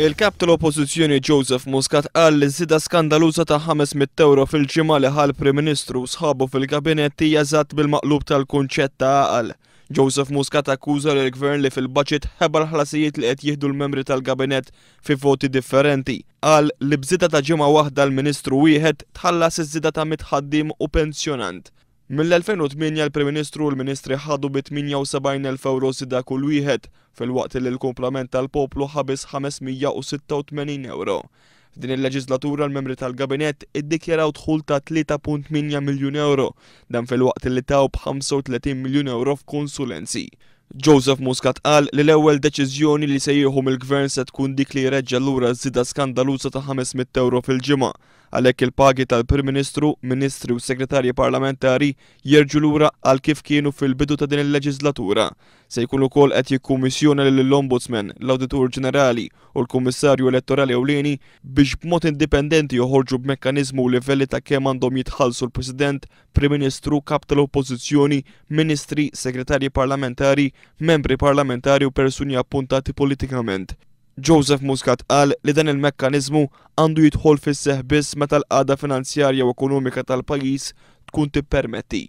Il-Kap tal-Oppożizzjoni Joseph Muscat qal li ż-żieda skandaluża ta' 500 ewro fil-ġimgħa li ħa l-Prim Ministru u sħabu fil-Kabinett hija eżatt bil-maqlub tal-kunċett ta' għaqal. Joseph Muscat akkuża lill-Gvern li fil-baġit ħeba l-ħlasijiet li qed jieħdu l-membri tal-Kabinett fi voti differenti. Qal li b'żieda ta' ġimgħa waħda l-Ministru wieħed tħallas iż-żieda ta' mitt ħaddiem u pensjonant. Mill-2008 l-Prim Ministru u l-Ministri ħadu bi 78,000 ewro żieda kull wieħed, filwaqt li l-kumplament tal-poplu ħa biss 586 ewro. F'din il-leġiżlatura l-membri tal-Gabinett iddikjaraw dħul ta' 3.8 miljun ewro, dan filwaqt li taw b'35 miljun ewro f'konsulenzi. Joseph Muscat qal li l-ewwel deċiżjoni li se jieħu mill-Gvern se tkun dik li jreġġa' lura ż-żieda skandaluża ta' 500 ewro fil-ġimgħa. Għalhekk il-pagi tal-Prim Ministru, Ministri u Segretarji Parlamentari jerġgħu lura għal kif kienu fil-bidu ta' din il-leġiżlatura. Se jkun ukoll qed jikkummissjona lill-Ombudsman, l-Awditur Ġenerali u l-Kummissarju Elettorali Ewlieni biex b'mod indipendenti joħorġu b'mekkaniżmu u livelli ta' kemm għandhom jitħallsu l-President, Prim Ministru, Kap tal-Oppożizzjoni, Ministri, Segretarji Parlamentari, Membri Parlamentari u persuni appuntati politikament. Joseph Muscat qal li dan il-mekkaniżmu għandu jidħol fis-seħħ biss meta l-qagħda finanzjarja u ekonomika tal-pajjiż tkun tippermetti.